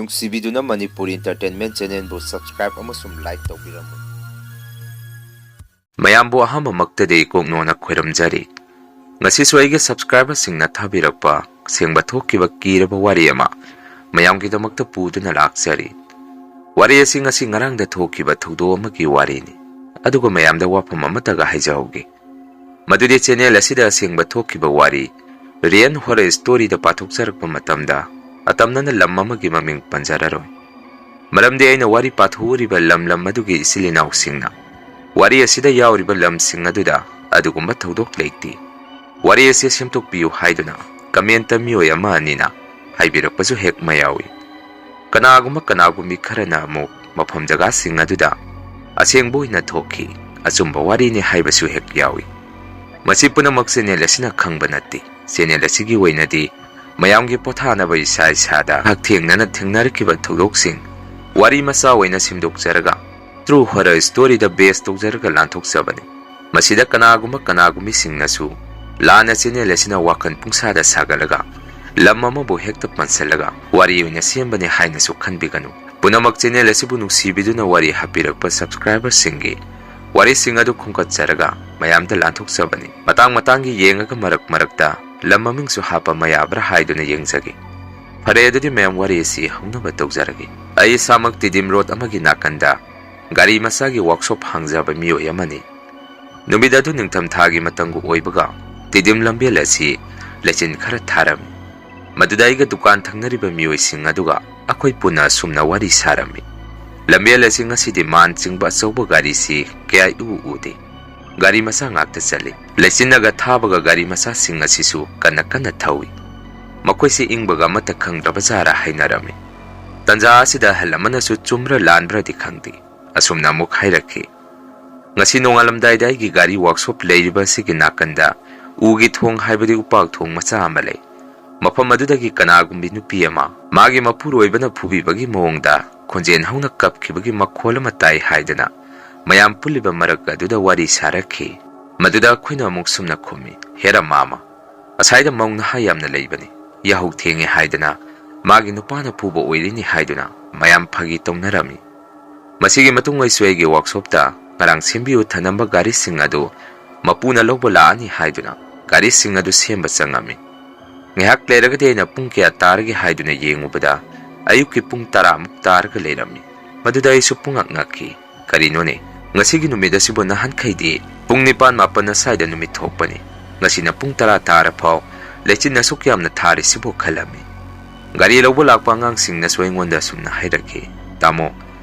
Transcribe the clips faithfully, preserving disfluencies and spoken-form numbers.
ꯅꯨꯡꯁꯤꯕꯤꯗꯨꯅ Manipur Entertainment Channelꯕꯨ subscribe ꯑꯃꯁꯨꯡ like ꯇꯧꯕꯤꯔꯝꯃꯨ꯫ ꯃꯌꯥꯝꯕꯨ ꯑꯍꯥꯟꯕꯃꯛꯇꯗꯤ ꯀꯣꯛꯅꯣꯟꯅ ꯈꯣꯏꯔꯝꯖꯔꯤ꯫ ꯉꯁꯤꯁꯨ ꯑꯩꯒꯤ subscriberꯁꯤꯡꯅ ꯊꯥꯕꯤꯔꯛꯄ ꯁꯦꯡꯕ ꯊꯣꯛꯈꯤꯕ ꯀꯤꯔꯕ ꯋꯥꯔꯤ ꯑꯃ ꯃꯌꯥꯝꯒꯤꯗꯃꯛꯇ ꯄꯨꯗꯨꯅ ꯂꯥꯛꯆꯔꯤ꯫ ꯋꯥꯔꯤ ꯑꯁꯤ ꯉꯁꯤ ꯉꯔꯥꯡꯗ ꯊꯣꯛꯈꯤꯕ ꯊꯧꯗꯣꯛ ꯑꯃꯒꯤ ꯋꯥꯔꯤꯅꯤ꯫ ꯑꯗꯨꯒ ꯃꯌꯥꯝꯗ ꯋꯥꯐꯝ ꯑꯃꯠꯇꯒ ꯍꯥꯏꯖꯍꯧꯒꯦ꯫ ꯃꯗꯨꯗꯤ channel ꯑꯁꯤꯗ ꯑꯁꯦꯡꯕ ꯊꯣꯛꯈꯤꯕ ꯋꯥꯔꯤ, real horror storyꯗ ꯄꯥꯊꯣꯛꯆꯔꯛꯄ ꯃꯇꯝꯗ ꯑꯇꯝꯅꯅ ꯂꯝ ꯑꯃꯒꯤ ꯃꯃꯤꯡ ꯄꯟꯖꯔꯔꯣꯏ꯫ ꯃꯔꯝꯗꯤ ꯑꯩꯅ ꯋꯥꯔꯤ ꯄꯥꯊꯣꯛꯎꯔꯤꯕ ꯂꯝ ꯂꯝ ꯑꯗꯨꯒꯤ ꯏꯆꯤꯜ ꯏꯅꯥꯎꯁꯤꯡꯅ ꯋꯥꯔꯤ ꯑꯁꯤꯗ ꯌꯥꯎꯔꯤꯕ ꯂꯝꯁꯤꯡ ꯑꯗꯨꯗ ꯑꯗꯨꯒꯨꯝꯕ ꯊꯧꯗꯣꯛ ꯂꯩꯇꯦ꯫ ꯋꯥꯔꯤ ꯑꯁꯤ ꯁꯦꯝꯗꯣꯛꯄꯤꯌꯨ ꯍꯥꯏꯗꯨꯅ commentꯇ ꯃꯤꯑꯣꯏ ꯑꯃ ꯑꯅꯤꯅ ꯍꯥꯏꯕꯤꯔꯛꯄꯁꯨ ꯍꯦꯛ ꯃꯌꯥꯎꯏ꯫ ꯀꯅꯥꯒꯨꯝꯕ ꯀꯅꯥꯒꯨꯝꯕꯤ ꯈꯔꯅ ꯑꯃꯨꯛ ꯃꯐꯝ ꯖꯒꯥꯁꯤꯡ ꯑꯗꯨꯗ ꯑꯁꯦꯡꯕ ꯑꯣꯏꯅ ꯊꯣꯛꯈꯤ, ꯑꯆꯨꯝꯕ ꯋꯥꯔꯤꯅꯤ ꯍꯥꯏꯕꯁꯨ ꯍꯦꯛ ꯌꯥꯎꯏ꯫ ꯃꯁꯤ ꯄꯨꯝꯅꯃꯛ channel ꯑꯁꯤꯅ ꯈꯪꯕ ꯅꯠꯇꯦ꯫ Channel ꯑꯁꯤꯒꯤ ꯑꯣꯏꯅꯗꯤ ꯃꯌꯥꯝꯒꯤ ꯄꯣꯊꯥꯅꯕ ꯏꯁꯥ ꯏꯁꯥꯗ ꯍꯛꯊꯦꯡꯅꯅ ꯊꯦꯡꯅꯔꯛꯈꯤꯕ ꯊꯧꯗꯣꯛꯁꯤꯡ ꯋꯥꯔꯤ ꯃꯆꯥ ꯑꯣꯏꯅ ꯁꯦꯝꯗꯣꯛꯆꯔꯒ true horror storyꯗ base ꯇꯧꯖꯔꯒ ꯂꯥꯟꯊꯣꯛꯆꯕꯅꯤ꯫ ꯃꯁꯤꯗ ꯀꯅꯥꯒꯨꯝꯕ ꯀꯅꯥꯒꯨꯝꯕꯤꯁꯤꯡꯅꯁꯨ ꯂꯥꯟꯅ channel ꯑꯁꯤꯅ ꯋꯥꯈꯜ ꯄꯨꯡꯁꯥꯗ ꯁꯥꯒꯠꯂꯒ ꯂꯝ ꯑꯃꯕꯨ ꯍꯦꯛꯇ ꯄꯟꯁꯤꯜꯂꯒ ꯋꯥꯔꯤ ꯑꯣꯏꯅ ꯁꯦꯝꯕꯅꯤ ꯍꯥꯏꯅꯁꯨ ꯈꯟꯕꯤꯒꯅꯨ꯫ ꯄꯨꯝꯅꯃꯛ channel ꯑꯁꯤꯕꯨ ꯅꯨꯡꯁꯤꯕꯤꯗꯨꯅ ꯋꯥꯔꯤ ꯍꯥꯞꯄꯤꯔꯛꯄ subscriberꯁꯤꯡꯒꯤ ꯋꯥꯔꯤꯁꯤꯡ ꯑꯗꯨ ꯈꯣꯝꯒꯠꯆꯔꯒ ꯃꯌꯥꯝꯗ ꯂꯥꯟꯊꯣꯛꯆꯕꯅꯤ꯫ ꯃꯇꯥꯡ ꯃꯇꯥꯡꯒꯤ ꯌꯦꯡꯉꯒ ꯃꯔꯛ ꯃꯔꯛꯇ ꯂꯝ ꯃꯃꯤꯡꯁꯨ ꯍꯥꯞꯄ ꯃꯌꯥꯕ꯭ꯔꯥ ꯍꯥꯏꯗꯨꯅ ꯌꯦꯡꯖꯒꯦ꯫ ꯐꯔꯦ, ꯑꯗꯨꯗꯤ ꯃꯌꯥꯝ ꯋꯥꯔꯤ ꯑꯁꯤ ꯍꯧꯅꯕ ꯇꯧꯖꯔꯒꯦ꯫ ꯑꯩ ꯏꯁꯥꯃꯛ ꯇꯤꯗꯤꯝ road ꯑꯃꯒꯤ ꯅꯥꯀꯟꯗ ꯒꯥꯔꯤ ꯃꯆꯥꯒꯤ workshop ꯍꯥꯡꯖꯕ ꯃꯤꯑꯣꯏ ꯑꯃꯅꯤ꯫ ꯅꯨꯃꯤꯠ ꯑꯗꯨ ꯅꯤꯡꯊꯝꯊꯥꯒꯤ ꯃꯇꯝꯒ ꯑꯣꯏꯕꯒ ꯇꯤꯗꯤꯝ ꯂꯝꯕꯦꯜ ꯑꯁꯤ ꯂꯩꯆꯤꯟ ꯈꯔ ꯊꯥꯔꯝꯃꯤ꯫ ꯃꯗꯨꯗ ꯑꯩꯒ ꯗꯨꯀꯥꯟ ꯊꯪꯅꯔꯤꯕ ꯃꯤꯑꯣꯏꯁꯤꯡ ꯑꯗꯨꯒ ꯑꯩꯈꯣꯏ ꯄꯨꯟꯅ ꯑꯁꯨꯝꯅ ꯋꯥꯔꯤ ꯁꯥꯔꯝꯃꯤ꯫ ꯂꯝꯕꯦꯜ ꯑꯁꯤ ꯉꯁꯤꯗꯤ ꯃꯥꯟ ꯆꯤꯡꯕ ꯑꯆꯧꯕ ꯒꯥꯔꯤꯁꯤ ꯀꯌꯥ ꯏꯎ ꯎꯗꯦ꯫ ꯒꯥꯔꯤ ꯃꯆꯥ ꯉꯥꯛꯇ ꯆꯠꯂꯤ꯫ ꯂꯩꯆꯤꯟꯅꯒ ꯊꯥꯕꯒ ꯒꯥꯔꯤ ꯃꯆꯥꯁꯤꯡ ꯑꯁꯤꯁꯨ ꯀꯟꯅ ꯀꯟꯅ ꯊꯧꯏ꯫ ꯃꯈꯣꯏꯁꯤ ꯏꯪꯕꯒ ꯑꯃꯠꯇ ꯈꯪꯗ꯭ꯔꯕ ꯖꯥꯔꯥ ꯍꯥꯏꯅꯔꯝꯃꯤ꯫ ꯇꯟꯖꯥ ꯑꯁꯤꯗ ꯑꯍꯜ ꯑꯃꯅꯁꯨ ꯆꯨꯝꯕ꯭ꯔꯥ ꯂꯥꯟꯕ꯭ꯔꯥꯗꯤ ꯈꯪꯗꯦ, ꯑꯁꯨꯝꯅ ꯑꯃꯨꯛ ꯍꯥꯏꯔꯛꯈꯤ, "ꯉꯁꯤ ꯅꯣꯡꯉꯥꯜꯂꯝꯗꯥꯏꯗ ꯑꯩꯒꯤ ꯒꯥꯔꯤ workshop ꯂꯩꯔꯤꯕ ꯑꯁꯤꯒꯤ ꯅꯥꯀꯟꯗ ꯎꯒꯤ ꯊꯣꯡ ꯍꯥꯏꯕꯗꯤ ꯎꯄꯥꯛ ꯊꯣꯡ ꯃꯆꯥ ꯑꯃ ꯂꯩ꯫ ꯃꯐꯝ ꯑꯗꯨꯗꯒꯤ ꯀꯅꯥꯒꯨꯝꯕꯤ ꯅꯨꯄꯤ ꯑꯃ ꯃꯥꯒꯤ ꯃꯄꯨꯔꯣꯏꯕꯅ ꯐꯨꯕꯤꯕꯒꯤ ꯃꯑꯣꯡꯗ ꯈꯣꯟꯖꯦꯜ ꯍꯧꯅ ꯀꯞꯈꯤꯕꯒꯤ ꯃꯈꯣꯜ ꯑꯃ ꯇꯥꯏ" ꯍꯥꯏꯗꯅ ꯃꯌꯥꯝ ꯄꯨꯜꯂꯤꯕ ꯃꯔꯛ ꯑꯗꯨꯗ ꯋꯥꯔꯤ ꯁꯥꯔꯛꯈꯤ꯫ ꯃꯗꯨꯗ ꯑꯩꯈꯣꯏꯅ ꯑꯃꯨꯛ ꯁꯨꯝꯅ ꯈꯨꯝꯃꯤ, "ꯍꯦꯔꯥ ꯃꯥꯃ, ꯑꯁꯥꯏꯗ ꯃꯧ ꯅꯍꯥ ꯌꯥꯝꯅ ꯂꯩꯕꯅꯤ, ꯌꯥꯍꯧ ꯊꯦꯡꯉꯦ ꯍꯥꯏꯗꯅ ꯃꯥꯒꯤ ꯅꯨꯄꯥꯅ ꯐꯨꯕ ꯑꯣꯏꯔꯤꯅꯤ ꯍꯥꯏꯗꯨꯅ ꯃꯌꯥꯝ ꯐꯥꯒꯤ ꯇꯧꯅꯔꯝꯃꯤ꯫ ꯃꯁꯤꯒꯤ ꯃꯇꯨꯡ ꯑꯩꯁꯨ ꯑꯩꯒꯤ ꯋꯥꯔꯛꯁꯣꯞꯇ ꯉꯔꯥꯡ ꯁꯦꯝꯕꯤꯌꯨ ꯊꯅꯝꯕ ꯒꯥꯔꯤꯁꯤꯡ ꯑꯗꯨ ꯃꯄꯨꯅ ꯂꯧꯕ ꯂꯥꯛꯑꯅꯤ ꯍꯥꯏꯗꯨꯅ ꯒꯥꯔꯤꯁꯤꯡ ꯑꯗꯨ ꯁꯦꯝꯕ ꯆꯪꯉꯝꯃꯤ꯫ ꯉꯥꯏꯍꯥꯛ ꯂꯩꯔꯒꯗꯤ ꯑꯩꯅ ꯄꯨꯡ ꯀꯌꯥ ꯇꯥꯔꯒꯦ ꯍꯥꯏꯗꯨꯅ ꯌꯦꯡꯉꯨꯕꯗ ꯑꯌꯨꯛꯀꯤ ꯄꯨꯡ ꯇꯔꯥꯃꯨꯛ ꯇꯥꯔꯒ ꯂꯩꯔꯝꯃꯤ꯫ ꯃꯗꯨꯗ ꯑꯩꯁꯨ ꯄꯨꯡꯉꯛ ꯉꯛꯈꯤ꯫ ꯀꯔꯤꯅꯣꯅꯦ, ꯉꯁꯤꯒꯤ ꯅꯨꯃꯤꯠ ꯑꯁꯤꯕꯨ ꯅꯍꯥꯟꯈꯩꯗꯤ ꯄꯨꯡ ꯅꯤꯄꯥꯟ ꯃꯥꯄꯟ ꯑꯁ꯭ꯋꯥꯏꯗ ꯅꯨꯃꯤꯠ ꯊꯣꯛꯄꯅꯤ, ꯉꯁꯤꯅ ꯄꯨꯡ ꯇꯔꯥ ꯇꯥꯔ ꯐꯥꯎ ꯂꯩꯆꯤꯟ ꯑꯁꯨꯛ ꯌꯥꯝꯅ ꯊꯥꯔꯤꯁꯤꯕꯨ ꯈꯜꯂꯝꯃꯤ꯫ ꯒꯥꯔꯤ ꯂꯧꯕ ꯂꯥꯛꯄ ꯑꯉꯥꯡꯁꯤꯡꯅꯁꯨ ꯑꯩꯉꯣꯟꯗ ꯑꯁꯨꯝꯅ ꯍꯥꯏꯔꯛꯈꯤ, "ꯇꯥꯃꯣ,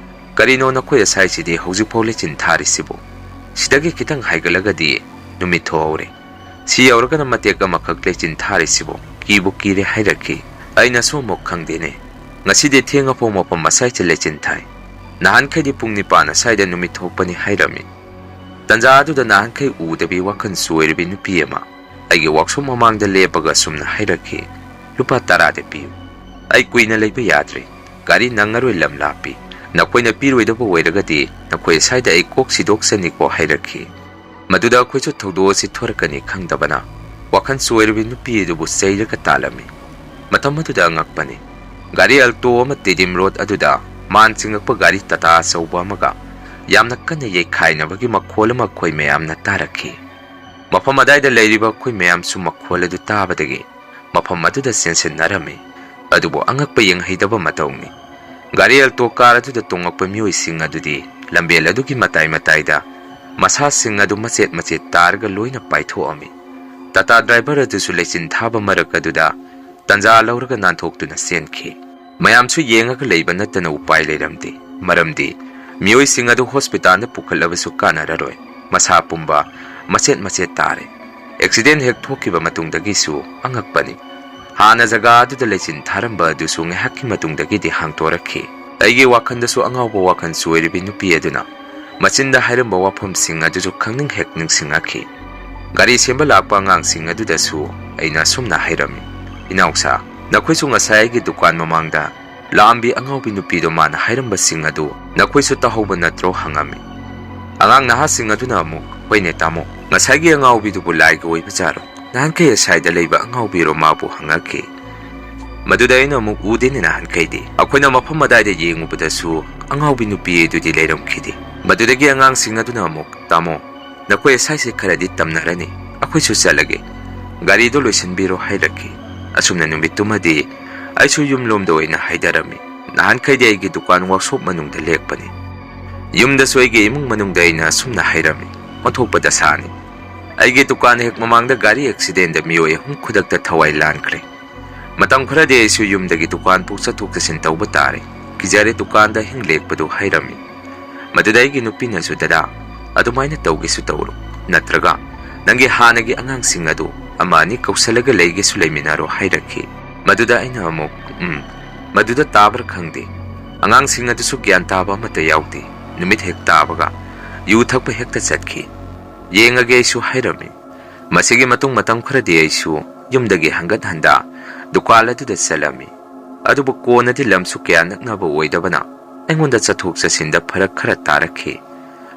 ꯀꯔꯤꯅꯣ ꯅꯈꯣꯏ ꯑꯁ꯭ꯋꯥꯏꯁꯤꯗꯤ ꯍꯧꯖꯤꯛꯐꯥꯎ ꯂꯩꯆꯤꯟ ꯊꯥꯔꯤꯁꯤꯕꯨ? ꯁꯤꯗꯒꯤ ꯈꯤꯇꯪ ꯍꯥꯏꯒꯠꯂꯒꯗꯤ ꯅꯨꯃꯤꯠ ꯊꯣꯛꯍꯧꯔꯦ꯫ ꯁꯤ ꯌꯧꯔꯒꯅ ꯃꯇꯦꯛ ꯑꯃꯈꯛ ꯂꯩꯆꯤꯟ ꯊꯥꯔꯤꯁꯤꯕꯨ ꯀꯤꯕꯨ ꯀꯤꯔꯦ" ꯍꯥꯏꯔꯛꯈꯤ꯫ ꯑꯩꯅꯁꯨ ꯑꯃꯨꯛ, "ꯈꯪꯗꯦꯅꯦ, ꯉꯁꯤꯗꯤ ꯊꯦꯡꯉꯐꯥꯎ ꯃꯐꯝ ꯑꯁ꯭ꯋꯥꯏꯁꯦ ꯂꯩꯆꯤꯟ ꯊꯥꯏ꯫ ꯅꯍꯥꯟꯈꯩꯗꯤ ꯄꯨꯡ ꯅꯤꯄꯥꯟ ꯑꯁ꯭ꯋꯥꯏꯗ ꯅꯨꯃꯤꯠ ꯊꯣꯛꯄꯅꯤ" ꯍꯥꯏꯔꯝꯃꯤ꯫ ꯇꯟꯖꯥ ꯑꯗꯨꯗ ꯅꯍꯥꯟꯈꯩ ꯎꯗꯕꯤ ꯋꯥꯈꯜ ꯆꯣꯏꯔꯕꯤ ꯅꯨꯄꯤ ꯑꯃ ꯑꯩꯒꯤ ꯋꯥꯔꯛꯁꯣꯞ ꯃꯃꯥꯡꯗ ꯂꯦꯞꯄꯒ ꯑꯁꯨꯝꯅ ꯍꯥꯏꯔꯛꯈꯤ, "ꯂꯨꯄꯥ ꯇꯔꯥꯗꯤ ꯄꯤꯌꯨ꯫ ꯑꯩ ꯀꯨꯏꯅ ꯂꯩꯕ ꯌꯥꯗ꯭ꯔꯦ꯫ ꯒꯥꯔꯤ ꯅꯪꯉꯔꯣꯏ, ꯂꯝ ꯂꯥꯞꯄꯤ꯫ ꯅꯈꯣꯏꯅ ꯄꯤꯔꯣꯏꯗꯕ ꯑꯣꯏꯔꯒꯗꯤ ꯅꯈꯣꯏ ꯑꯁ꯭ꯋꯥꯏꯗ ꯑꯩ ꯀꯣꯛ ꯁꯤꯗꯣꯛꯆꯅꯤꯀꯣ" ꯍꯥꯏꯔꯛꯈꯤ꯫ ꯃꯗꯨꯗ ꯑꯩꯈꯣꯏꯁꯨ ꯊꯧꯗꯣꯛ ꯑꯁꯤ ꯊꯣꯔꯛꯀꯅꯤ ꯈꯪꯗꯕꯅ ꯋꯥꯈꯜ ꯆꯣꯏꯔꯕꯤ ꯅꯨꯄꯤ ꯑꯗꯨꯕꯨ ꯆꯩꯔꯒ ꯇꯥꯜꯂꯝꯃꯤ꯫ ꯃꯇꯝ ꯑꯗꯨꯗ ꯑꯉꯛꯄꯅꯤ꯫ ꯒꯥꯔꯤ ꯑꯜꯇꯣ ꯑꯃ ꯇꯤꯗꯤꯝ ꯔꯣꯗ ꯑꯗꯨꯗ ꯃꯥꯟ ꯆꯤꯡꯉꯛꯄ ꯒꯥꯔꯤ ꯇꯥꯇꯥ ꯑꯆꯧꯕ ꯑꯃꯒ ꯌꯥꯝꯅ ꯀꯟꯅ ꯌꯩꯈꯥꯏꯅꯕꯒꯤ ꯃꯈꯣꯜ ꯑꯃ ꯑꯩꯈꯣꯏ ꯃꯌꯥꯝꯅ ꯇꯥꯔꯛꯈꯤ꯫ ꯃꯐꯝ ꯑꯗꯥꯏꯗ ꯂꯩꯔꯤꯕ ꯑꯩꯈꯣꯏ ꯃꯌꯥꯝꯁꯨ ꯃꯈꯣꯜ ꯑꯗꯨ ꯇꯥꯕꯗꯒꯤ ꯃꯐꯝ ꯑꯗꯨꯗ ꯆꯦꯟꯁꯤꯟꯅꯔꯝꯃꯤ꯫ ꯑꯗꯨꯕꯨ ꯑꯉꯛꯄ ꯌꯦꯡꯍꯩꯗꯕ ꯃꯇꯧꯅꯤ꯫ ꯒꯥꯔꯤ ꯑꯜꯇꯣ ꯀꯥꯔ ꯑꯗꯨꯗ ꯇꯣꯡꯂꯛꯄ ꯃꯤꯑꯣꯏꯁꯤꯡ ꯑꯗꯨꯗꯤ ꯂꯝꯕꯦꯜ ꯑꯗꯨꯒꯤ ꯃꯇꯥꯏ ꯃꯇꯥꯏꯗ ꯃꯁꯥꯁꯤꯡ ꯑꯗꯨ ꯃꯆꯦꯠ ꯃꯆꯦꯠ ꯇꯥꯔꯒ ꯂꯣꯏꯅ ꯄꯥꯏꯊꯣꯛꯑꯝꯃꯤ꯫ ꯇꯥꯇꯥ ꯗ꯭ꯔꯥꯏꯚꯔ ꯑꯗꯨꯁꯨ ꯂꯩꯆꯤꯟ ꯊꯥꯕ ꯃꯔꯛ ꯑꯗꯨꯗ ꯇꯟꯖꯥ ꯂꯧꯔꯒ ꯅꯥꯟꯊꯣꯛꯇꯨꯅ ꯆꯦꯟꯈꯤ꯫ ꯃꯌꯥꯝꯁꯨ ꯌꯦꯡꯉꯒ ꯂꯩꯕ ꯅꯠꯇꯅ ꯎꯄꯥꯏ ꯂꯩꯔꯝꯗꯦ꯫ ꯃꯔꯝꯗꯤ ꯃꯤꯑꯣꯏꯁꯤꯡ ꯑꯗꯨ ꯍꯣꯁꯄꯤꯇꯥꯜꯗ ꯄꯨꯈꯠꯂꯕꯁꯨ ꯀꯥꯟꯅꯔꯔꯣꯏ꯫ ꯃꯁꯥ ꯄꯨꯝꯕ ꯃꯆꯦꯠ ꯃꯆꯦꯠ ꯇꯥꯔꯦ꯫ ꯑꯦꯛꯁꯤꯗꯦꯟ ꯍꯦꯛ ꯊꯣꯛꯈꯤꯕ ꯃꯇꯨꯡꯗꯒꯤꯁꯨ ꯑꯉꯛꯄꯅꯤ꯫ ꯍꯥꯟꯅ ꯖꯒꯥ ꯑꯗꯨꯗ ꯂꯩꯆꯤꯟ ꯊꯥꯔꯝꯕ ꯑꯗꯨꯁꯨ ꯉꯥꯏꯍꯥꯛꯀꯤ ꯃꯇꯨꯡꯗꯒꯤꯗꯤ ꯍꯥꯡꯗꯣꯔꯛꯈꯤ꯫ ꯑꯩꯒꯤ ꯋꯥꯈꯜꯗꯁꯨ ꯑꯉꯥꯎꯕ ꯋꯥꯈꯜ ꯆꯣꯏꯔꯤꯕꯤ ꯅꯨꯄꯤ ꯑꯗꯨꯅ ꯃꯆꯤꯟꯗ ꯍꯥꯏꯔꯝꯕ ꯋꯥꯐꯝꯁꯤꯡ ꯑꯗꯨꯁꯨ ꯈꯪꯅꯤꯡ ꯍꯦꯛ ꯅꯤꯡꯁꯤꯡꯉꯛꯈꯤ꯫ ꯒꯥꯔꯤ ꯁꯦꯝꯕ ꯂꯥꯛꯄ ꯑꯉꯥꯡꯁꯤꯡ ꯑꯗꯨꯗꯁꯨ ꯑꯩꯅ ꯑꯁꯨꯝꯅ ꯍꯥꯏꯔꯝꯃꯤ, "ꯏꯅꯥꯎꯁꯥ, ꯅꯈꯣꯏꯁꯨ ꯉꯁꯥꯏ ꯑꯩꯒꯤ ꯗꯨꯀꯥꯟ ꯃꯃꯥꯡꯗ ꯂꯥꯛꯑꯝꯕꯤ ꯑꯉꯥꯎꯕꯤ ꯅꯨꯄꯤꯗꯣ ꯃꯥꯅ ꯍꯥꯏꯔꯝꯕꯁꯤꯡ ꯑꯗꯨ ꯅꯈꯣꯏꯁꯨ ꯇꯥꯍꯧꯕ ꯅꯠꯇ꯭ꯔꯣ?" ꯍꯪꯉꯝꯃꯤ꯫ ꯑꯉꯥꯡ ꯅꯍꯥꯁꯤꯡ ꯑꯗꯨꯅ ꯑꯃꯨꯛ, "ꯍꯣꯏꯅꯦ ꯇꯥꯃꯣ, ꯉꯁꯥꯏꯒꯤ ꯑꯉꯥꯎꯕꯤꯗꯨꯕꯨ ꯂꯥꯏꯒ ꯑꯣꯏꯕ ꯖꯥꯔꯣ? ꯅꯍꯥꯟꯈꯩ ꯑꯁ꯭ꯋꯥꯏꯗ ꯂꯩꯕ ꯑꯉꯥꯎꯕꯤꯔꯣ?" ꯃꯥꯕꯨ ꯍꯪꯉꯛꯈꯤ꯫ ꯃꯗꯨꯗ ꯑꯩꯅ ꯑꯃꯨꯛ ꯎꯗꯦꯅꯦ ꯅꯍꯥꯟꯈꯩꯗꯤ꯫ ꯑꯩꯈꯣꯏꯅ ꯃꯐꯝ ꯑꯗꯥꯏꯗ ꯌꯦꯡꯉꯨꯕꯗꯁꯨ ꯑꯉꯥꯎꯕꯤ ꯅꯨꯄꯤ ꯑꯗꯨꯗꯤ ꯂꯩꯔꯝꯈꯤꯗꯦ꯫ ꯃꯗꯨꯗꯒꯤ ꯑꯉꯥꯡꯁꯤꯡ ꯑꯗꯨꯅ ꯑꯃꯨꯛ, "ꯇꯥꯃꯣ, ꯅꯈꯣꯏ ꯑꯁꯥꯏꯁꯦ ꯈꯔꯗꯤ ꯇꯝꯅꯔꯅꯤ, ꯑꯩꯈꯣꯏꯁꯨ ꯆꯠꯂꯒꯦ, ꯒꯥꯔꯤꯗꯣ ꯂꯣꯏꯁꯤꯟꯕꯤꯔꯣ" ꯍꯥꯏꯔꯛꯈꯤ꯫ ꯑꯁꯨꯝꯅ ꯅꯨꯃꯤꯠꯇꯨꯃꯗꯤ ꯑꯩꯁꯨ ꯌꯨꯝꯂꯣꯝꯗ ꯑꯣꯏꯅ ꯍꯥꯏꯗꯔꯝꯃꯤ꯫ ꯅꯍꯥꯟꯈꯩꯗꯤ ꯑꯩꯒꯤ ꯗꯨꯀꯥꯟ ꯋꯥꯛꯁꯣꯞ ꯃꯅꯨꯡꯗ ꯂꯦꯛꯄꯅꯤ꯫ ꯌꯨꯝꯗꯁꯨ ꯑꯩꯒꯤ ꯏꯃꯨꯡ ꯃꯅꯨꯡꯗ ꯑꯩꯅ ꯑꯁꯨꯝꯅ ꯍꯥꯏꯔꯝꯃꯤ, "ꯑꯣꯟꯊꯣꯛꯄ ꯗꯁꯥꯅꯤ꯫ ꯑꯩꯒꯤ ꯗꯨꯀꯥꯟ ꯍꯦꯛ ꯃꯃꯥꯡꯗ ꯒꯥꯔꯤ ꯑꯦꯛꯁꯤꯗꯦꯟꯗ ꯃꯤꯑꯣꯏ ꯑꯍꯨꯝ ꯈꯨꯗꯛꯇ ꯊꯋꯥꯏ ꯂꯥꯟꯈ꯭ꯔꯦ"꯫ ꯃꯇꯝ ꯈꯔꯗꯤ ꯑꯩꯁꯨ ꯌꯨꯝꯗꯒꯤ ꯗꯨꯀꯥꯟ ꯐꯥꯎ ꯆꯠꯊꯣꯛ ꯆꯠꯁꯤꯟ ꯇꯧꯕ ꯇꯥꯔꯦ꯫ "ꯀꯤꯖꯔꯦ ꯗꯨꯀꯥꯟꯗ ꯑꯍꯤꯡ ꯂꯦꯛꯄꯗꯨ" ꯍꯥꯏꯔꯝꯃꯤ꯫ ꯃꯗꯨꯗ ꯑꯩꯒꯤ ꯅꯨꯄꯤꯅꯁꯨ, "ꯗꯗꯥ, ꯑꯗꯨꯃꯥꯏꯅ ꯇꯧꯒꯦꯁꯨ ꯇꯧꯔꯣ, ꯅꯠꯇ꯭ꯔꯒ ꯅꯪꯒꯤ ꯍꯥꯟꯅꯒꯤ ꯑꯉꯥꯡꯁꯤꯡ ꯑꯗꯨ ꯑꯃ ꯑꯅꯤ ꯀꯧꯁꯜꯂꯒ ꯂꯩꯒꯦꯁꯨ ꯂꯩꯃꯤꯟꯅꯔꯣ" ꯍꯥꯏꯔꯛꯈꯤ꯫ ꯃꯗꯨꯗ ꯑꯩꯅ ꯑꯃꯨꯛ, "ꯎꯝ, ꯃꯗꯨꯗ ꯇꯥꯕ꯭ꯔꯥ ꯈꯪꯗꯦ꯫ ꯑꯉꯥꯡꯁꯤꯡ ꯑꯗꯨꯁꯨ ꯒ꯭ꯌꯥꯟ ꯇꯥꯕ ꯑꯃꯠꯇ ꯌꯥꯎꯗꯦ꯫ ꯅꯨꯃꯤꯠ ꯍꯦꯛ ꯇꯥꯕꯒ ꯌꯨ ꯊꯛꯄ ꯍꯦꯛꯇ ꯆꯠꯈꯤ꯫ ꯌꯦꯡꯉꯒꯦ ꯑꯩꯁꯨ" ꯍꯥꯏꯔꯝꯃꯤ꯫ ꯃꯁꯤꯒꯤ ꯃꯇꯨꯡ ꯃꯇꯝ ꯈꯔꯗꯤ ꯑꯩꯁꯨ ꯌꯨꯝꯗꯒꯤ ꯍꯪꯒꯠ ꯍꯟꯗ ꯗꯨꯀꯥꯟ ꯑꯗꯨꯗ ꯆꯠꯂꯝꯃꯤ꯫ ꯑꯗꯨꯕꯨ ꯀꯣꯟꯅꯗꯤ ꯂꯝꯁꯨ ꯀꯌꯥ ꯅꯛꯅꯕ ꯑꯣꯏꯗꯕꯅ ꯑꯩꯉꯣꯟꯗ ꯆꯠꯊꯣꯛ ꯆꯠꯁꯤꯟꯗ ꯐꯔꯛ ꯈꯔ ꯇꯥꯔꯛꯈꯤ꯫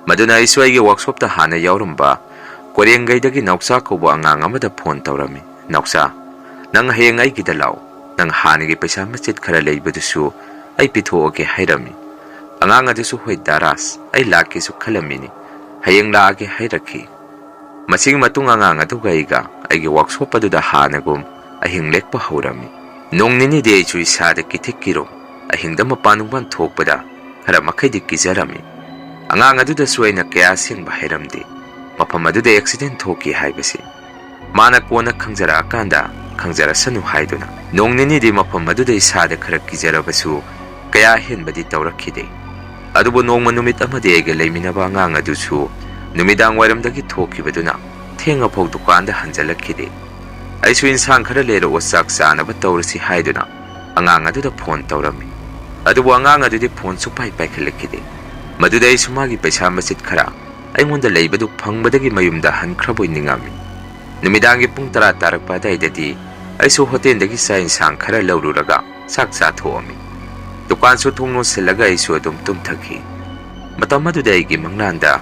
ꯃꯗꯨꯅ ꯑꯩꯁꯨ ꯑꯩꯒꯤ ꯋꯥꯛꯁꯣꯞꯇ ꯍꯥꯟꯅ ꯌꯥꯎꯔꯝꯕ ꯀꯣꯏꯔꯦꯡꯒꯩꯗꯒꯤ ꯅꯥꯎꯆꯥ ꯀꯧꯕ ꯑꯉꯥꯡ ꯑꯃꯗ ꯐꯣꯟ ꯇꯧꯔꯝꯃꯤ꯫ "ꯅꯥꯎꯆꯥ, ꯅꯪ ꯍꯌꯦꯡ ꯑꯩꯒꯤꯗ ꯂꯥꯛꯑꯣ꯫ ꯅꯪ ꯍꯥꯟꯅꯒꯤ ꯄꯩꯁꯥ ꯃꯆꯤꯠ ꯈꯔ ꯂꯩꯕꯗꯨꯁꯨ ꯑꯩ ꯄꯤꯊꯣꯛꯑꯒꯦ" ꯍꯥꯏꯔꯝꯃꯤ꯫ ꯑꯉꯥꯡ ꯑꯗꯨꯁꯨ, "ꯍꯣꯏ ꯗꯥ ꯔꯥꯖ, ꯑꯩ ꯂꯥꯛꯀꯦꯁꯨ ꯈꯜꯂꯝꯃꯤꯅꯤ, ꯍꯌꯦꯡ ꯂꯥꯛꯑꯒꯦ" ꯍꯥꯏꯔꯛꯈꯤ꯫ ꯃꯁꯤꯒꯤ ꯃꯇꯨꯡ ꯑꯉꯥꯡ ꯑꯗꯨꯒ ꯑꯩꯒ ꯑꯩꯒꯤ ꯋꯥꯛꯁꯣꯞ ꯑꯗꯨꯗ ꯍꯥꯟꯅꯒꯨꯝ ꯑꯍꯤꯡ ꯂꯦꯛꯄ ꯍꯧꯔꯝꯃꯤ꯫ ꯅꯣꯡ ꯅꯤꯅꯤꯗꯤ ꯑꯩꯁꯨ ꯏꯁꯥꯗ ꯀꯤꯊꯤꯛ ꯀꯤꯔꯨꯝ, ꯑꯍꯤꯡꯗ ꯃꯄꯥꯟ ꯅꯨꯡꯄꯥꯟ ꯊꯣꯛꯄꯗ ꯈꯔ ꯃꯈꯩꯗꯤ ꯀꯤꯖꯔꯝꯃꯤ꯫ ꯑꯉꯥꯡ ꯑꯗꯨꯗꯁꯨ ꯑꯩꯅ ꯀꯌꯥ ꯑꯁꯦꯡꯕ ꯍꯥꯏꯔꯝꯗꯦ꯫ ꯃꯐꯝ ꯑꯗꯨꯗ ꯑꯦꯛꯁꯤꯗꯦꯟ ꯊꯣꯛꯈꯤ ꯍꯥꯏꯕꯁꯤ ꯃꯥꯅ ꯀꯣꯟꯅ ꯈꯪꯖꯔꯛꯑꯀꯥꯟꯗ ꯈꯪꯖꯔꯁꯅꯨ ꯍꯥꯏꯗꯨꯅ ꯅꯣꯡ ꯅꯤꯅꯤꯗꯤ ꯃꯐꯝ ꯑꯗꯨꯗ ꯏꯁꯥꯗ ꯈꯔ ꯀꯤꯖꯔꯕꯁꯨ ꯀꯌꯥ ꯑꯍꯦꯟꯕꯗꯤ ꯇꯧꯔꯛꯈꯤꯗꯦ꯫ ꯑꯗꯨꯕꯨ ꯅꯣꯡꯃ ꯅꯨꯃꯤꯠ ꯑꯃꯗꯤ ꯑꯩꯒ ꯂꯩꯃꯤꯟꯅꯕ ꯑꯉꯥꯡ ꯑꯗꯨꯁꯨ ꯅꯨꯃꯤꯗꯥꯡ ꯋꯥꯏꯔꯝꯗꯒꯤ ꯊꯣꯛꯈꯤꯕꯗꯨꯅ ꯊꯦꯡꯉꯐꯥꯎ ꯗꯨꯀꯥꯟꯗ ꯍꯟꯖꯜꯂꯛꯈꯤꯗꯦ꯫ ꯑꯩꯁꯨ ꯏꯟꯁꯥꯡ ꯈꯔ ꯂꯩꯔꯛꯑꯣ, ꯆꯥꯛ ꯆꯥꯅꯕ ꯇꯧꯔꯁꯤ ꯍꯥꯏꯗꯨꯅ ꯑꯉꯥꯡ ꯑꯗꯨꯗ ꯐꯣꯟ ꯇꯧꯔꯝꯃꯤ꯫ ꯑꯗꯨꯕꯨ ꯑꯉꯥꯡ ꯑꯗꯨꯗꯤ ꯐꯣꯟ ꯁꯨꯛꯄꯥꯏ ꯄꯥꯏꯈꯠꯂꯛꯈꯤꯗꯦ꯫ ꯃꯗꯨꯗ ꯑꯩꯁꯨ ꯃꯥꯒꯤ ꯄꯩꯁꯥ ꯃꯆꯤꯠ ꯈꯔ ꯑꯩꯉꯣꯟꯗ ꯂꯩꯕꯗꯨ ꯐꯪꯕꯗꯒꯤ ꯃꯌꯨꯝꯗ ꯍꯟꯈ꯭ꯔꯕꯣꯏ ꯅꯤꯡꯉꯝꯃꯤ꯫ ꯅꯨꯃꯤꯗꯥꯡꯒꯤ ꯄꯨꯡ ꯇꯔꯥ ꯇꯥꯔꯛꯄ ꯑꯗꯨꯋꯥꯏꯗꯗꯤ ꯑꯩꯁꯨ ꯍꯣꯇꯦꯜꯗꯒꯤ ꯆꯥꯛ ꯏꯟꯁꯥꯡ ꯈꯔ ꯂꯧꯔꯨꯔꯒ ꯆꯥꯛ ꯆꯥꯊꯣꯛꯑꯝꯃꯤ꯫ ꯗꯨꯀꯥꯟꯁꯨ ꯊꯣꯡ ꯂꯣꯟꯁꯤꯜꯂꯒ ꯑꯩꯁꯨ ꯑꯗꯨꯝ ꯇꯨꯝꯊꯈꯤ꯫ ꯃꯇꯝ ꯑꯗꯨꯗ ꯑꯩꯒꯤ ꯃꯪꯂꯥꯟꯗ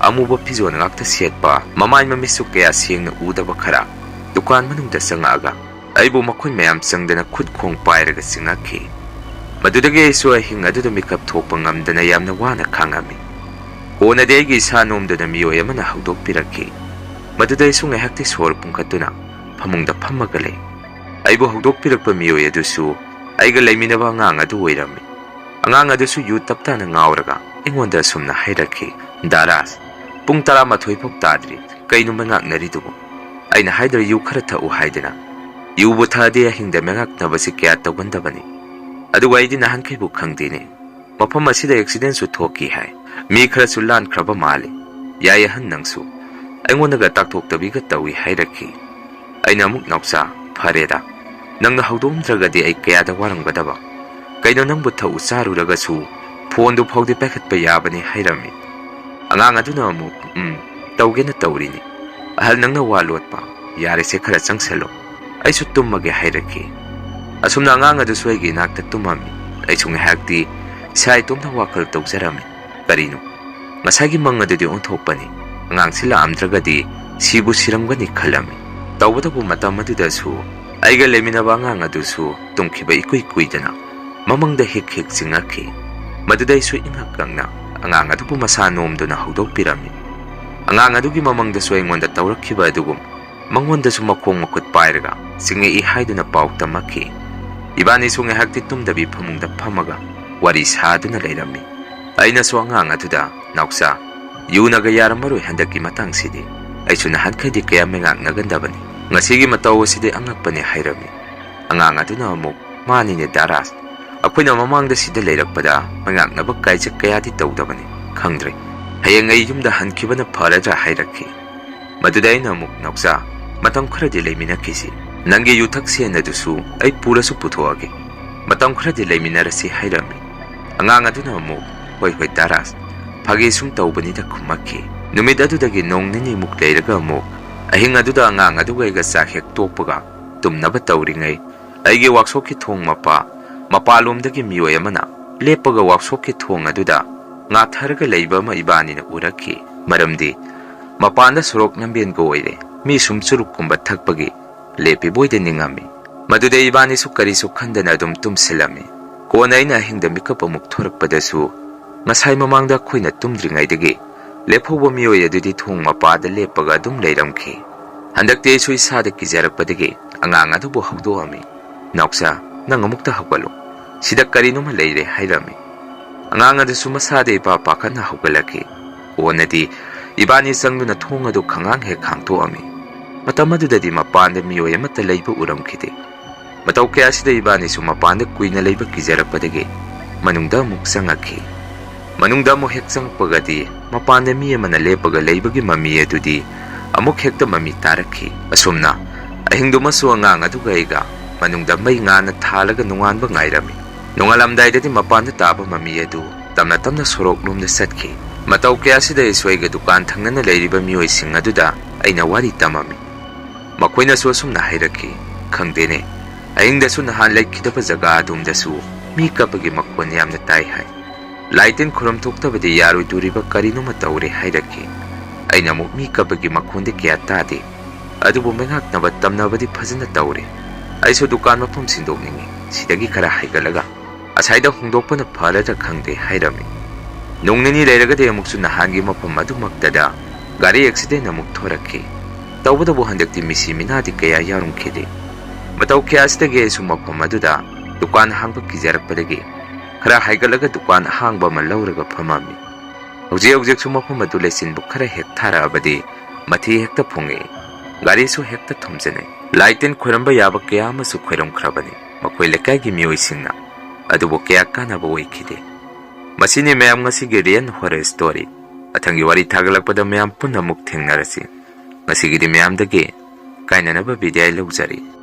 ꯑꯃꯨꯕ ꯐꯤꯖꯣꯜ ꯉꯥꯛꯇ ꯁꯦꯠꯄ, ꯃꯃꯥꯏ ꯃꯃꯤꯠꯁꯨ ꯀꯌꯥ ꯁꯦꯡꯅ ꯎꯗꯕ ꯈꯔ ꯗꯨꯀꯥꯟ ꯃꯅꯨꯡꯗ ꯆꯪꯉꯛꯑꯒ ꯑꯩꯕꯨ ꯃꯈꯣꯏ ꯃꯌꯥꯝ ꯆꯪꯗꯅ ꯈꯨꯠ ꯈꯣꯡ ꯄꯥꯏꯔꯒ ꯆꯤꯡꯉꯛꯈꯤ꯫ ꯃꯗꯨꯗꯒꯤ ꯑꯩꯁꯨ ꯑꯍꯤꯡ ꯑꯗꯨꯗ ꯃꯤꯀꯞ ꯊꯣꯛꯄ ꯉꯝꯗꯅ ꯌꯥꯝꯅ ꯋꯥꯅ ꯈꯥꯡꯉꯝꯃꯤ꯫ ꯀꯣꯟꯅꯗꯤ ꯑꯩꯒꯤ ꯏꯁꯥ ꯅꯣꯝꯗꯨꯅ ꯃꯤꯑꯣꯏ ꯑꯃꯅ ꯍꯧꯗꯣꯛꯄꯤꯔꯛꯈꯤ꯫ ꯃꯗꯨꯗ ꯑꯩꯁꯨ ꯉꯥꯏꯍꯥꯛꯇꯤ ꯁꯣꯔ ꯄꯨꯡꯈꯠꯇꯨꯅ ꯐꯃꯨꯡꯗ ꯐꯝꯃꯒ ꯂꯩ꯫ ꯑꯩꯕꯨ ꯍꯧꯗꯣꯛꯄꯤꯔꯛꯄ ꯃꯤꯑꯣꯏ ꯑꯗꯨꯁꯨ ꯑꯩꯒ ꯂꯩꯃꯤꯟꯅꯕ ꯑꯉꯥꯡ ꯑꯗꯨ ꯑꯣꯏꯔꯝꯃꯤ꯫ ꯑꯉꯥꯡ ꯑꯗꯨꯁꯨ ꯌꯨ ꯇꯞꯇꯥꯅ ꯉꯥꯎꯔꯒ ꯑꯩꯉꯣꯟꯗ ꯑꯁꯨꯝꯅ ꯍꯥꯏꯔꯛꯈꯤ, "ꯗꯥ ꯔꯥꯖ, ꯄꯨꯡ ꯇꯔꯥꯃꯥꯊꯣꯏ ꯐꯥꯎ ꯇꯥꯗ꯭ꯔꯤ, ꯀꯩꯅꯣ ꯃꯩꯉꯥꯛꯅꯔꯤꯗꯨꯕꯨ?" ꯑꯩꯅ ꯍꯥꯏꯗ꯭ꯔ ꯌꯨ ꯈꯔ ꯊꯛꯎ ꯍꯥꯏꯗꯅ꯫ ꯌꯨꯕꯨ ꯊꯛꯑꯗꯤ ꯑꯍꯤꯡꯗ ꯃꯩꯉꯥꯛꯅꯕꯁꯤ ꯀꯌꯥ ꯇꯧꯒꯟꯗꯕꯅꯤ꯫ ꯑꯗꯨꯒ ꯑꯩꯗꯤ ꯅꯍꯥꯟꯈꯩꯕꯨ ꯈꯪꯗꯦꯅꯦ꯫ ꯃꯐꯝ ꯑꯁꯤꯗ ꯑꯦꯛꯁꯤꯗꯦꯟꯁꯨ ꯊꯣꯛꯈꯤ ꯍꯥꯏ꯫ ꯃꯤ ꯈꯔꯁꯨ ꯂꯥꯟꯈ꯭ꯔꯕ ꯃꯥꯜꯂꯤ꯫ ꯌꯥꯏ ꯑꯍꯟ ꯅꯪꯁꯨ꯫ ꯑꯩꯉꯣꯟꯗꯒ ꯇꯥꯛꯊꯣꯛꯇꯕꯤꯒ ꯇꯧꯏ ꯍꯥꯏꯔꯛꯈꯤ꯫ ꯑꯩꯅ ꯑꯃꯨꯛ, "ꯅꯥꯎꯆꯥ, ꯐꯔꯦꯗ꯫ ꯅꯪꯅ ꯍꯧꯗꯣꯛꯑꯝꯗ꯭ꯔꯒꯗꯤ ꯑꯩ ꯀꯌꯥꯗ ꯋꯥꯔꯝꯒꯗꯕ꯫ ꯀꯩꯅꯣ ꯅꯪꯕꯨ ꯊꯛꯎ ꯆꯥꯔꯨꯔꯒꯁꯨ ꯐꯣꯟꯗꯨ ꯐꯥꯎꯗꯤ ꯄꯥꯏꯈꯠꯄ ꯌꯥꯕꯅꯤ" ꯍꯥꯏꯔꯝꯃꯤ꯫ ꯑꯉꯥꯡ ꯑꯗꯨꯅ ꯑꯃꯨꯛ, "ꯎꯝ, ꯇꯧꯒꯦꯅ ꯇꯧꯔꯤꯅꯤ꯫ ꯑꯍꯜ ꯅꯪꯅ ꯋꯥ ꯂꯣꯠꯄ꯫ ꯌꯥꯔꯦꯁꯦ, ꯈꯔ ꯆꯪꯁꯜꯂꯣ꯫ ꯑꯩꯁꯨ ꯇꯨꯝꯃꯒꯦ" ꯍꯥꯏꯔꯛꯈꯤ꯫ ꯑꯁꯨꯝꯅ ꯑꯉꯥꯡ ꯑꯗꯨꯁꯨ ꯑꯩꯒꯤ ꯏꯅꯥꯛꯇ ꯇꯨꯝꯃꯝꯃꯤ꯫ ꯑꯩꯁꯨ ꯉꯥꯏꯍꯥꯛꯇꯤ ꯏꯁꯥ ꯏꯇꯣꯝꯇ ꯋꯥꯈꯜ ꯇꯧꯖꯔꯝꯃꯤ꯫ ꯀꯔꯤꯅꯣ? ꯉꯁꯥꯏꯒꯤ ꯃꯪ ꯑꯗꯨꯗꯤ ꯑꯣꯟꯊꯣꯛꯄꯅꯤ꯫ ꯑꯉꯥꯡꯁꯤ ꯂꯥꯛꯑꯝꯗ꯭ꯔꯒꯗꯤ ꯁꯤꯕꯨ ꯁꯤꯔꯝꯒꯅꯤ ꯈꯜꯂꯝꯃꯤ꯫ ꯇꯧꯕꯇꯕꯨ ꯃꯇꯝ ꯑꯗꯨꯗꯁꯨ ꯑꯩꯒ ꯂꯩꯃꯤꯟꯅꯕ ꯑꯉꯥꯡ ꯑꯗꯨꯁꯨ ꯇꯨꯝꯈꯤꯕ ꯏꯀꯨꯏ ꯀꯨꯏꯗꯅ ꯃꯃꯪꯗ ꯍꯤꯛ ꯍꯤꯛ ꯆꯤꯡꯉꯛꯈꯤ꯫ ꯃꯗꯨꯗ ꯑꯩꯁꯨ ꯏꯉꯛ ꯉꯛꯅ ꯑꯉꯥꯡ ꯑꯗꯨꯕꯨ ꯃꯁꯥ ꯅꯣꯝꯗꯨꯅ ꯍꯧꯗꯣꯛꯄꯤꯔꯝꯃꯤ꯫ ꯑꯉꯥꯡ ꯑꯗꯨꯒꯤ ꯃꯃꯪꯗꯁꯨ ꯑꯩꯉꯣꯟꯗ ꯇꯧꯔꯛꯈꯤꯕ ꯑꯗꯨꯒꯨꯝ ꯃꯉꯣꯟꯗꯁꯨ ꯃꯈꯣꯡ ꯃꯈꯨꯠ ꯄꯥꯏꯔꯒ ꯆꯤꯡꯉꯛꯏ ꯍꯥꯏꯗꯨꯅ ꯄꯥꯎ ꯇꯝꯃꯛꯈꯤ꯫ ꯏꯕꯥꯅꯤꯁꯨ ꯉꯥꯏꯍꯥꯛꯇꯤ ꯇꯨꯝꯗꯕꯤ ꯐꯃꯨꯡꯗ ꯐꯝꯃꯒ ꯋꯥꯔꯤ ꯁꯥꯗꯨꯅ ꯂꯩꯔꯝꯃꯤ꯫ ꯑꯩꯅꯁꯨ ꯑꯉꯥꯡ ꯑꯗꯨꯗ, "ꯅꯥꯎꯆꯥ, ꯌꯨꯅꯒ ꯌꯥꯔꯝꯃꯔꯣꯏ ꯍꯟꯗꯛꯀꯤ ꯃꯇꯥꯡꯁꯤꯗꯤ꯫ ꯑꯩꯁꯨ ꯅꯍꯥꯟꯈꯩꯗꯤ ꯀꯌꯥ ꯃꯩꯉꯥꯛꯅꯒꯟꯗꯕꯅꯤ꯫ ꯉꯁꯤꯒꯤ ꯃꯇꯧ ꯑꯁꯤꯗꯤ ꯑꯉꯛꯄꯅꯤ" ꯍꯥꯏꯔꯝꯃꯤ꯫ ꯑꯉꯥꯡ ꯑꯗꯨꯅ ꯑꯃꯨꯛ, "ꯃꯥꯅꯤꯅꯦ ꯗꯥ ꯔꯥꯖ, ꯑꯩꯈꯣꯏꯅ ꯃꯃꯥꯡꯗ ꯁꯤꯗ ꯂꯩꯔꯛꯄꯗ ꯃꯩꯉꯥꯛꯅꯕ ꯀꯥꯏꯖ ꯀꯌꯥꯗꯤ ꯇꯧꯗꯕꯅꯤ꯫ ꯈꯪꯗ꯭ꯔꯦ, ꯍꯌꯦꯡ ꯑꯩ ꯌꯨꯝꯗ ꯍꯟꯈꯤꯕꯅ ꯐꯔꯗ꯭ꯔꯥ" ꯍꯥꯏꯔꯛꯈꯤ꯫ ꯃꯗꯨꯗ ꯑꯩꯅ ꯑꯃꯨꯛ, "ꯅꯥꯎꯆꯥ, ꯃꯇꯝ ꯈꯔꯗꯤ ꯂꯩꯃꯤꯟꯅꯈꯤꯁꯤ꯫ ꯅꯪꯒꯤ ꯌꯨꯊꯛ ꯁꯦꯟ ꯑꯗꯨꯁꯨ ꯑꯩ ꯄꯨꯔꯁꯨ ꯄꯨꯊꯣꯛꯑꯒꯦ꯫ ꯃꯇꯝ ꯈꯔꯗꯤ ꯂꯩꯃꯤꯟꯅꯔꯁꯤ" ꯍꯥꯏꯔꯝꯃꯤ꯫ ꯑꯉꯥꯡ ꯑꯗꯨꯅ ꯑꯃꯨꯛ, "ꯍꯣꯏ, ꯍꯣꯏ, ꯗꯥ ꯔꯥꯖ, ꯐꯥꯒꯤ ꯁꯨꯝ ꯇꯧꯕꯅꯤꯗ" ꯈꯨꯝꯃꯛꯈꯤ꯫ ꯅꯨꯃꯤꯠ ꯑꯗꯨꯗꯒꯤ ꯅꯣꯡ ꯅꯤꯅꯤꯃꯨꯛ ꯂꯩꯔꯒ ꯑꯃꯨꯛ ꯑꯍꯤꯡ ꯑꯗꯨꯗ ꯑꯉꯥꯡ ꯑꯗꯨꯒ ꯑꯩꯒ ꯆꯥꯛ ꯍꯦꯛ ꯇꯣꯛꯄꯒ ꯇꯨꯝꯅꯕ ꯇꯧꯔꯤꯉꯩ, ꯑꯩꯒꯤ ꯋꯥꯛꯁꯣꯞꯀꯤ ꯊꯣꯡ ꯃꯄꯥ, ꯃꯄꯥꯟꯂꯣꯝꯗꯒꯤ ꯃꯤꯑꯣꯏ ꯑꯃꯅ ꯂꯦꯞꯄꯒ ꯋꯥꯛꯁꯣꯞꯀꯤ ꯊꯣꯡ ꯑꯗꯨꯗ ꯉꯥꯊꯔꯒ ꯂꯩꯕ ꯑꯃ ꯏꯕꯥꯅꯤꯅ ꯎꯔꯛꯈꯤ꯫ ꯃꯔꯝꯗꯤ ꯃꯄꯥꯟꯗ ꯁꯣꯔꯣꯛ ꯂꯝꯕꯦꯟꯒ ꯑꯣꯏꯔꯦ꯫ ꯃꯤ ꯁꯨꯝ ꯆꯨꯔꯨꯞꯀꯨꯝꯕ ꯊꯛꯄꯒꯤ ꯂꯦꯞꯄꯤꯕꯣꯏꯗ ꯅꯤꯡꯉꯝꯃꯤ꯫ ꯃꯗꯨꯗ ꯏꯕꯥꯅꯤꯁꯨ ꯀꯔꯤꯁꯨ ꯈꯟꯗꯅ ꯑꯗꯨꯝ ꯇꯨꯝꯁꯤꯜꯂꯝꯃꯤ꯫ ꯀꯣꯟꯅ ꯑꯩꯅ ꯑꯍꯤꯡꯗ ꯃꯤꯀꯞ ꯑꯃꯨꯛ ꯊꯣꯔꯛꯄꯗꯁꯨ ꯉꯁꯥꯏ ꯃꯃꯥꯡꯗ ꯑꯩꯈꯣꯏꯅ ꯇꯨꯝꯗ꯭ꯔꯤꯉꯩꯗꯒꯤ ꯂꯦꯞꯍꯧꯕ ꯃꯤꯑꯣꯏ ꯑꯗꯨꯗꯤ ꯊꯣꯡ ꯃꯄꯥꯗ ꯂꯦꯞꯄꯒ ꯑꯗꯨꯝ ꯂꯩꯔꯝꯈꯤ꯫ ꯍꯟꯗꯛꯇꯤ ꯑꯩꯁꯨ ꯏꯁꯥꯗ ꯀꯤꯖꯔꯛꯄꯗꯒꯤ ꯑꯉꯥꯡ ꯑꯗꯨꯕꯨ ꯍꯧꯗꯣꯛꯑꯝꯃꯤ꯫ "ꯅꯥꯎꯆꯥ, ꯅꯪ ꯑꯃꯨꯛꯇ ꯍꯧꯒꯠꯂꯨ꯫ ꯁꯤꯗ ꯀꯔꯤꯅꯣꯃ ꯂꯩꯔꯦ," ꯍꯥꯏꯔꯝꯃꯤ꯫ ꯑꯉꯥꯡ ꯑꯗꯨꯁꯨ ꯃꯁꯥꯗ ꯏꯄꯥ ꯄꯥꯈꯠꯅ ꯍꯧꯒꯠꯂꯛꯈꯤ꯫ ꯀꯣꯟꯅꯗꯤ ꯏꯕꯥꯅꯤ ꯆꯪꯗꯨꯅ ꯊꯣꯡ ꯑꯗꯨ ꯈꯪꯍꯥꯡ ꯍꯦꯛ ꯍꯥꯡꯗꯣꯛꯑꯝꯃꯤ꯫ ꯃꯇꯝ ꯑꯗꯨꯗꯗꯤ ꯃꯄꯥꯟꯗ ꯃꯤꯑꯣꯏ ꯑꯃꯠꯇ ꯂꯩꯕ ꯎꯔꯝꯈꯤꯗꯦ꯫ ꯃꯇꯧ ꯀꯌꯥꯁꯤꯗ ꯏꯕꯥꯅꯤꯁꯨ ꯃꯄꯥꯟꯗ ꯀꯨꯏꯅ ꯂꯩꯕ ꯀꯤꯖꯔꯛꯄꯗꯒꯤ ꯃꯅꯨꯡꯗ ꯑꯃꯨꯛ ꯆꯪꯉꯛꯈꯤ꯫ ꯃꯅꯨꯡꯗ ꯑꯃꯨꯛ ꯍꯦꯛ ꯆꯪꯉꯛꯄꯒꯗꯤ ꯃꯄꯥꯟꯗ ꯃꯤ ꯑꯃꯅ ꯂꯦꯞꯄꯒ ꯂꯩꯕꯒꯤ ꯃꯃꯤ ꯑꯗꯨꯗꯤ ꯑꯃꯨꯛ ꯍꯦꯛꯇ ꯃꯃꯤ ꯇꯥꯔꯛꯈꯤ꯫ ꯑꯁꯨꯝꯅ ꯑꯍꯤꯡꯗꯨꯃꯁꯨ ꯑꯉꯥꯡ ꯑꯗꯨꯒ ꯑꯩꯒ ꯃꯅꯨꯡꯗ ꯃꯩ ꯉꯥꯟꯅ ꯊꯥꯜꯂꯒ ꯅꯣꯡꯉꯥꯟꯕ ꯉꯥꯏꯔꯝꯃꯤ꯫ ꯅꯣꯡꯉꯥꯜꯂꯝꯗꯥꯏꯗꯗꯤ ꯃꯄꯥꯟꯗ ꯇꯥꯕ ꯃꯃꯤ ꯑꯗꯨ ꯇꯞꯅ ꯇꯞꯅ ꯁꯣꯔꯣꯛ ꯂꯣꯝꯗ ꯆꯠꯈꯤ꯫ ꯃꯇꯧ ꯀꯌꯥꯁꯤꯗ ꯑꯩꯁꯨ ꯑꯩꯒ ꯗꯨꯀꯥꯟ ꯊꯪꯅꯅ ꯂꯩꯔꯤꯕ ꯃꯤꯑꯣꯏꯁꯤꯡ ꯑꯗꯨꯗ ꯑꯩꯅ ꯋꯥꯔꯤ ꯇꯝꯃꯝꯃꯤ꯫ ꯃꯈꯣꯏꯅꯁꯨ ꯑꯁꯨꯝꯅ ꯍꯥꯏꯔꯛꯈꯤ, "ꯈꯪꯗꯦꯅꯦ, ꯑꯍꯤꯡꯗꯁꯨ ꯅꯍꯥꯟ ꯂꯩꯈꯤꯗꯕ ꯖꯒꯥ ꯑꯗꯨꯝꯗꯁꯨ ꯃꯤ ꯀꯞꯄꯒꯤ ꯃꯈꯣꯟ ꯌꯥꯝꯅ ꯇꯥꯏ ꯍꯥꯏ꯫ ꯂꯥꯏ ꯇꯤꯟ ꯈꯨꯔꯨꯝ ꯊꯣꯛꯇꯕꯗꯤ ꯌꯥꯔꯣꯏꯗꯣꯔꯤꯕ ꯀꯔꯤꯅꯣꯃ ꯇꯧꯔꯦ," ꯍꯥꯏꯔꯛꯈꯤ꯫ ꯑꯩꯅ ꯑꯃꯨꯛ ꯃꯤ ꯀꯞꯄꯒꯤ ꯃꯈꯣꯟꯗꯤ ꯀꯌꯥ ꯇꯥꯗꯦ, ꯑꯗꯨꯕꯨ ꯃꯩꯉꯥꯛꯅꯕ ꯇꯝꯅꯕꯗꯤ ꯐꯖꯅ ꯇꯧꯔꯦ꯫ ꯑꯩꯁꯨ ꯗꯨꯀꯥꯟ ꯃꯐꯝ ꯁꯤꯟꯗꯣꯛꯅꯤꯡꯉꯤ꯫ ꯁꯤꯗꯒꯤ ꯈꯔ ꯍꯥꯏꯒꯠꯂꯒ ꯑꯁꯥꯏꯗ ꯍꯣꯡꯗꯣꯛꯄꯅ ꯐꯔꯗ꯭ꯔꯥ ꯈꯪꯗꯦ ꯍꯥꯏꯔꯝꯃꯤ꯫ ꯅꯣꯡ ꯅꯤꯅꯤ ꯂꯩꯔꯒꯗꯤ ꯑꯃꯨꯛꯁꯨ ꯅꯍꯥꯟꯒꯤ ꯃꯐꯝ ꯑꯗꯨꯃꯛꯇꯗ ꯒꯥꯔꯤ ꯑꯦꯛꯁꯤꯗꯦꯟ ꯑꯃꯨꯛ ꯊꯣꯔꯛꯈꯤ꯫ ꯇꯧꯕꯇꯕꯨ ꯍꯟꯗꯛꯇꯤ ꯃꯤꯁꯤ ꯃꯤꯅꯥꯗꯤ ꯀꯌꯥ ꯌꯥꯎꯔꯝꯈꯤꯗꯦ꯫ ꯃꯇꯧ ꯀꯌꯥꯁꯤꯗꯒꯤ ꯑꯩꯁꯨ ꯃꯐꯝ ꯑꯗꯨꯗ ꯗꯨꯀꯥꯟ ꯍꯥꯡꯕ ꯀꯤꯖꯔꯛꯄꯗꯒꯤ ꯈꯔ ꯍꯥꯏꯒꯠꯂꯒ ꯗꯨꯀꯥꯟ ꯑꯍꯥꯡꯕ ꯑꯃ ꯂꯧꯔꯒ ꯐꯝꯃꯝꯃꯤ꯫ ꯍꯧꯖꯤꯛ ꯍꯧꯖꯤꯛꯁꯨ ꯃꯐꯝ ꯑꯗꯨ ꯂꯩꯆꯤꯟꯕꯨ ꯈꯔ ꯍꯦꯛ ꯊꯥꯔꯛꯑꯕꯗꯤ ꯃꯊꯤ ꯍꯦꯛꯇ ꯐꯣꯡꯉꯛꯏ꯫ ꯒꯥꯔꯤꯁꯨ ꯍꯦꯛꯇ ꯊꯣꯝꯖꯤꯟꯅꯩ꯫ ꯂꯥꯏ ꯇꯤꯟ ꯈꯣꯏꯔꯝꯕ ꯌꯥꯕ ꯀꯌꯥ ꯑꯃꯁꯨ ꯈꯣꯏꯔꯝꯈ꯭ꯔꯕꯅꯤ ꯃꯈꯣꯏ ꯂꯩꯀꯥꯏꯒꯤ ꯃꯤꯑꯣꯏꯁꯤꯡꯅ꯫ ꯑꯗꯨꯕꯨ ꯀꯌꯥ ꯀꯥꯟꯅꯕ ꯑꯣꯏꯈꯤꯗꯦ꯫ ꯃꯁꯤꯅꯤ ꯃꯌꯥꯝ ꯉꯁꯤꯒꯤ ꯔꯤꯌꯦꯜ ꯍꯣꯔꯔ ꯁ꯭ꯇꯣꯔꯤ꯫ ꯃꯊꯪꯒꯤ ꯋꯥꯔꯤ ꯊꯥꯒꯠꯂꯛꯄꯗ ꯃꯌꯥꯝ ꯄꯨꯟꯅ ꯑꯃꯨꯛ ꯊꯦꯡꯅꯔꯁꯤ꯫ ꯉꯁꯤꯒꯤꯗꯤ ꯃꯌꯥꯝꯗꯒꯤ ꯀꯥꯏꯅꯅꯕ ꯕꯤꯗꯥꯏ ꯂꯧꯖꯔꯤ꯫